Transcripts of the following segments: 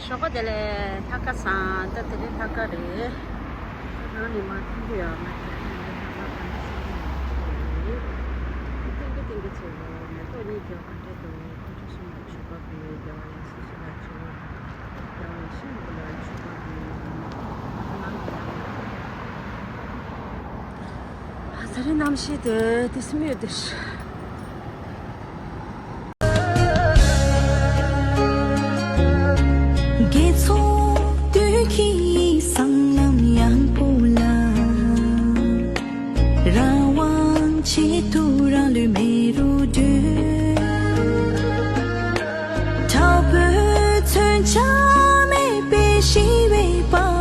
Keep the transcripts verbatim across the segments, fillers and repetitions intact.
ཞོགས་པ་བདེ་ལེགས། ལྷག་དཀར་བཟང་། ད་དེ་རིང་ལྷག་དཀར་རེད། ང་ནི་མ་ཐུག་གི་ཡོད་མ་རེད། ལྷག་དཀར་བཟང་ཞིག་རེད། ཏིང་ཀི་ཏིང་ཀི་བྱེད་རོགས། མེ་ཏོག་གཉིས་རྒྱབ་པ་འདྲ་འདུག་ཁོང་ཁྲོ་ཆེན་པོ་བྱུག་པ་དགོས། རྒྱལ་བ་ཡེ་ཤེས་ཞི་ལ་བྱུག་རྒྱལ་བ་ཡེ་ཤེས་མགོན་ལ་བྱུག་པ་དགོས། ཨ་ད་རེས་གནམ་གཤིས་དེ་དེ་སེམས་ཡོད་དེ། དགེ་ཚོགས་དུས་ཀྱི་སྲང་ལམ་ཡངས་པོ་ལ། རང་དབང་ཆེད་དུ་རང་ལུས་མེ་རུ་སྒྲོན། དྲག་པོའི་མཚོན་ཆ་མེད་པའི་ཞི་བའི་དཔལ།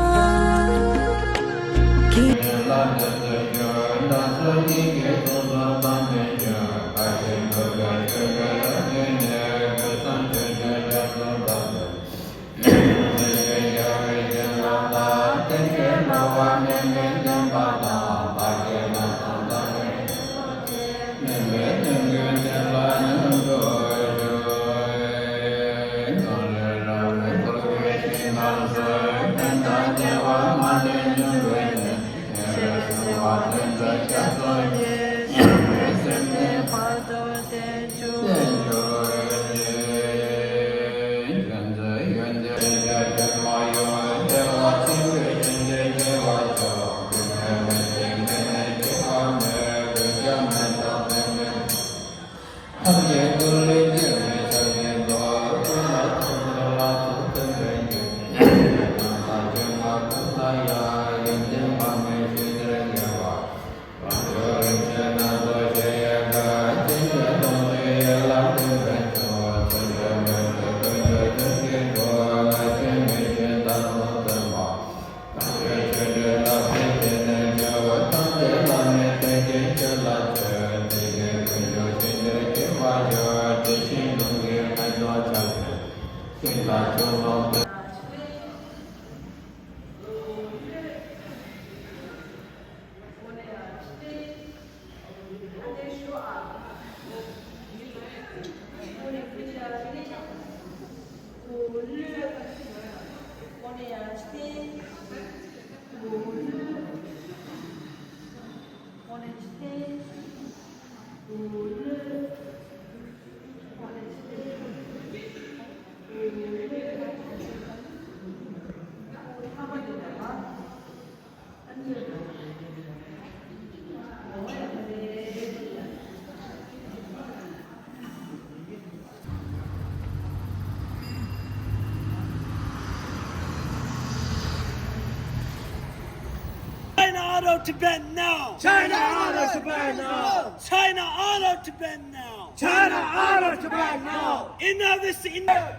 China out of Tibet now! China out of Tibet now! China out of Tibet now! China out of Tibet now! Enough is enough!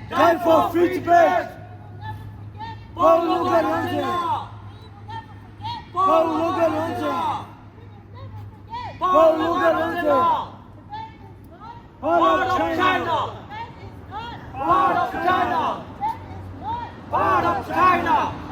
Time for free Tibet! Paulo Garonze! Paulo Garonze! Paulo Garonze! Part of China! Part of China! Part of China!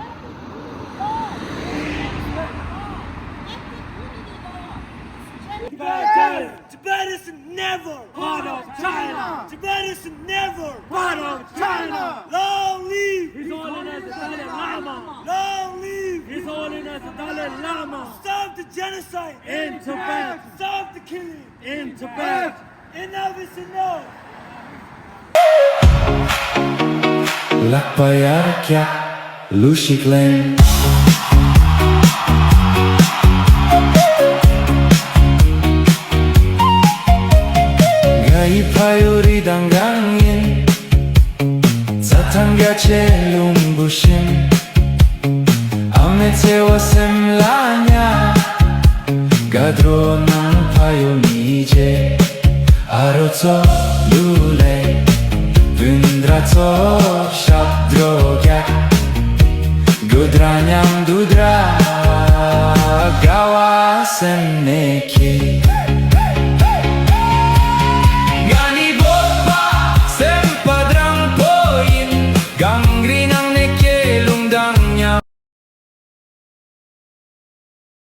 Tibetans! Tibet is never part of China. Tibet is never part of China. Long live His Holiness the Dalai Lama. Long live His Holiness the Dalai Lama. Stop the genocide in Tibet. Stop the killing in Tibet. Enough is enough. ལག་པ་ཡར་བཀྱག་ལུས་ཤིག་ལེན། དགའ་ཡི་ཕ་ཡུལ་རི་དང་གང་ཡིན། རྩྭ་ཐང་རྒྱ་ཆེ་ལུང་བུ་བཞིན། ཨ་མའི་བརྩེ་བ་སེམས་ལ་ཉར། དགའ་སྤྲོ་ནང་ཕ་ཡུལ་མི་བརྗེད། ཨ་རོ་ཚོ་ལུ་ལེ། བུན་དྲ་ཚོ་ཞབས་བྲོ་རྒྱག་དགུ་དྲ་མཉམ་དུ་དྲ། དགའ་བ་སེམས་ནས་འཁྱེར།